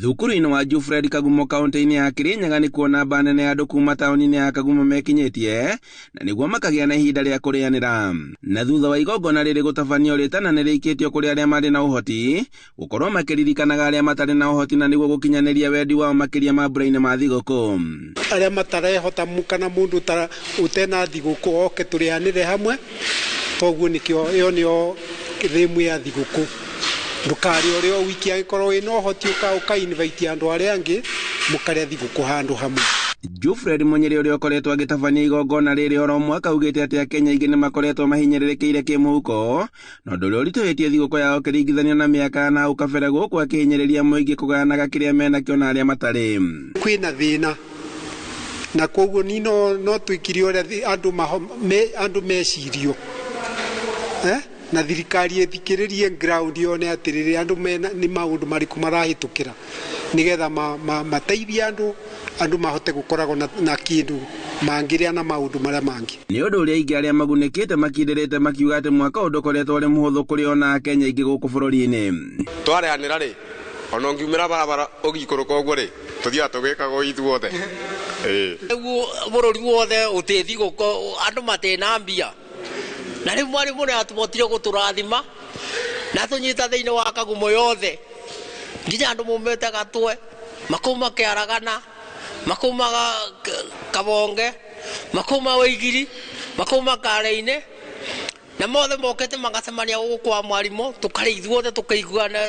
Thukuru-inĩ wa Jufred Kagumo kaunti-inĩ ya Kirinyaga nĩ kuo namba nene ya andũ kuma taũni-inĩ ya Kagumo mekinyĩtie na nĩguo makagĩa na ihinda rĩa kũrĩanĩra. Na thutha wa igongona rĩrĩ gũtabanio rĩtana nĩ rĩikĩtio kũrĩ arĩa marĩ na ũhoti gũkorwo makĩririkanaga arĩa matarĩ na ũhoti na nĩguo gũkinyanĩria wendi wao makĩria mambura-inĩ ma thigũkũ. Arĩa matarehota kana mũndũ ũtena thigũkũ oke tũrĩanĩre hamwe, toguo nĩkĩo ĩyo nĩyo thĩmu ya thigũkũ. Ndũkarĩe ũrĩ o wiki, angĩkorwo wĩna ũhoti ũka invite andũ arĩa angĩ mũkarĩa thigũkũ handũ hamwe. Jufred Munyiri ũrĩa ũkoretwo agĩtabania igongona rĩrĩ oro mwaka augĩte atĩ Akenya aingĩ nĩ makoretwo mahinyĩrĩrĩkĩire kĩmũhuko na ũndũ ũrĩa ũritũhĩtie thigũkũ yao kĩringithanio na mĩaka ya nahau kabere gũkũ akĩhinyĩrĩria mũingĩ kũgayanaga kĩrĩa menakĩo na arĩa matarĩ. Kwĩna thĩna na koguo ni no twĩkire ũrĩa andũ mecirio na thirikari ĩthikĩrĩrie ground yone atĩrĩrĩ andũ mena nĩ maũndũ marĩkũ marahĩtũkĩra nĩgetha mateithie andũ mahote gũkoragwo na kĩndũ mangĩrĩa na maũndũ marĩa mangĩ. Nĩ ũndũ ũrĩa aingĩ arĩa magunĩkĩte makindĩrĩte makiuga atĩ mwaka ũyũ ndũkoretwo ũrĩ mũhũthũ kũrĩ ona Akenya aingĩ gũkũ bũrũri-inĩ. Twarĩanĩra rĩ, ona ũngiumĩra barabara ũgĩikũrũka ũguo rĩ, tũthiaga tũgĩkagwo ithuothe. Rĩu bũrũri wothe ũtĩ thigũkũ, andũ matĩna mbia. Na rĩu mwarimũ nĩ atũhotire gũtũrathima na tũnyita thĩinĩ wa Kagumo yothe nginya andũ maumĩte Gatwe, makauma Kĩaragana, makauma Kabonge, makauma Wĩigiri, makauma Kare-inĩ, na mothe mokĩte magacemania gũkũ kwa mwarimũ, tũkarĩa ithuothe tũkaiguana,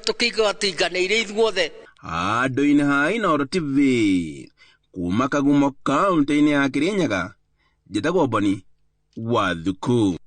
tũkaigua tũiganĩire ithuothe. Handũ-inĩ ha Inooro TV kuma Kagumo kaunti-inĩ ya Kirinyaga, njĩtagwo Boni Wathuku.